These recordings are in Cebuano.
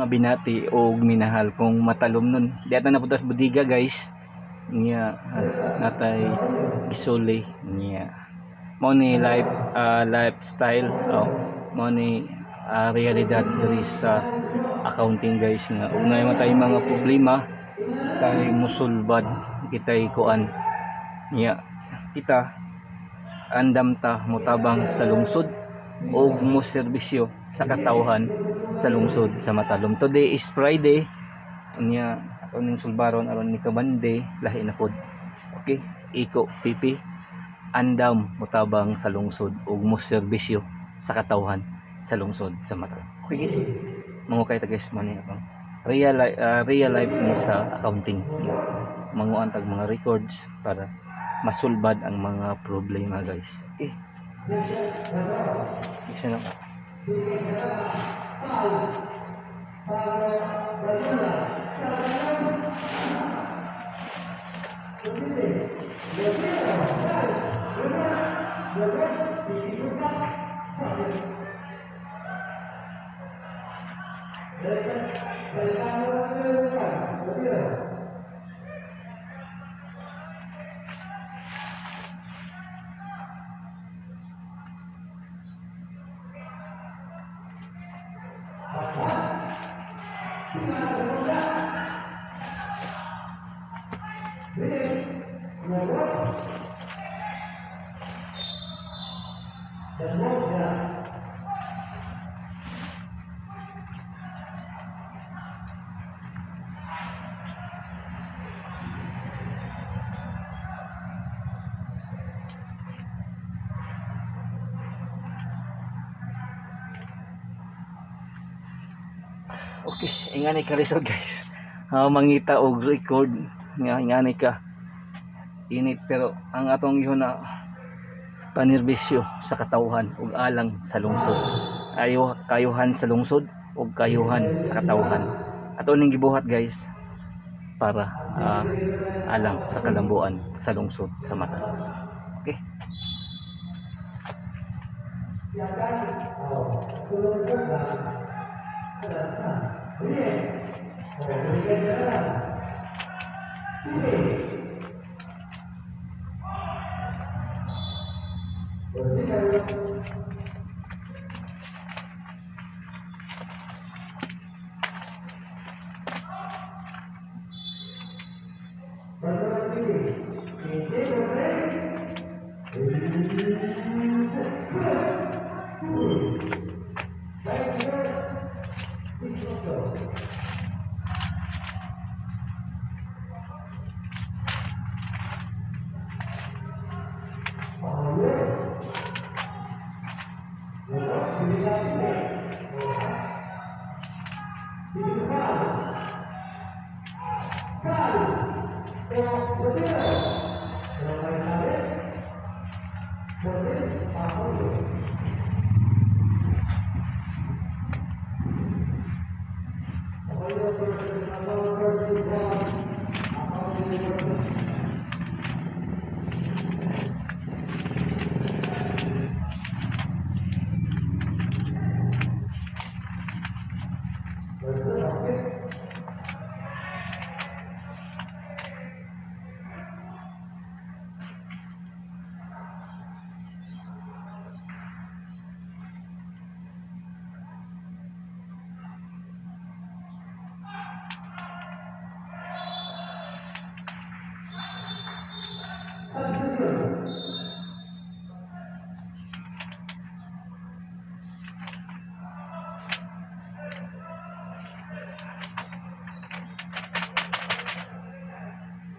Mga binati og minahal kong matalomnon. Di ata napunta sa bodega, guys. Niya natay gisuli niya. Mao ni life lifestyle, oh, mao ni realidad diri sa accounting, guys, nga ug naa man tay mga problema kay musulbad kitay kuan niya. Kita andam ta motabang sa lungsod og mo serbisyo sa katawhan sa lungsod sa Matalom. Today is Friday. Unya ato ning sulbaron aron ni kabande lahi na pod. Okay, Iko PP andam motabang sa lungsod ug mo serbisyo sa katawhan sa lungsod sa Matalom. Okay guys, mangukay ta guys, man atong real life ni sa accounting. Manguan tag mga records para masulbad ang mga problema, guys. Okay. Isa na. Okay, ingani ka result, guys. Mangita og record nga ingani ka init, pero ang atong gihuna panerbisyo sa katawhan ug alang sa lungsod. Ayo kayuhan sa lungsod ug kayuhan sa katawhan. Ato ning gibuhat, guys, para alang sa kalambuan sa lungsod sa Mata. Okay.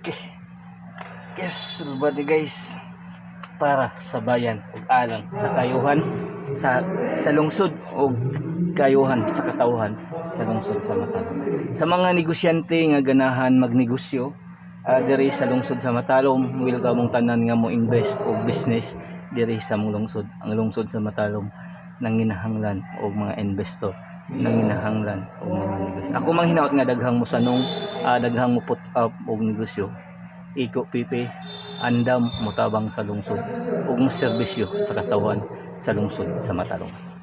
Okay. Yes, sulbad ni, guys, para sa bayan ug alang sa kayuhan sa lungsod ug kayuhan sa katawhan sa lungsod sa Matalom. Sa mga negosyante nga ganahan magnegosyo diri sa lungsod sa Matalom, welcome mong tanan nga mo invest og business diri sa mong lungsod. Ang lungsod sa Matalom nanginahanglan og mga investor, nanginahanglan og mga negosyo. Ako mang hinaot nga daghang mo sanong, daghang mo put up og negosyo. Iko PP andam motabang sa lungsod ug serbisyo sa katawhan sa lungsod sa Matalom.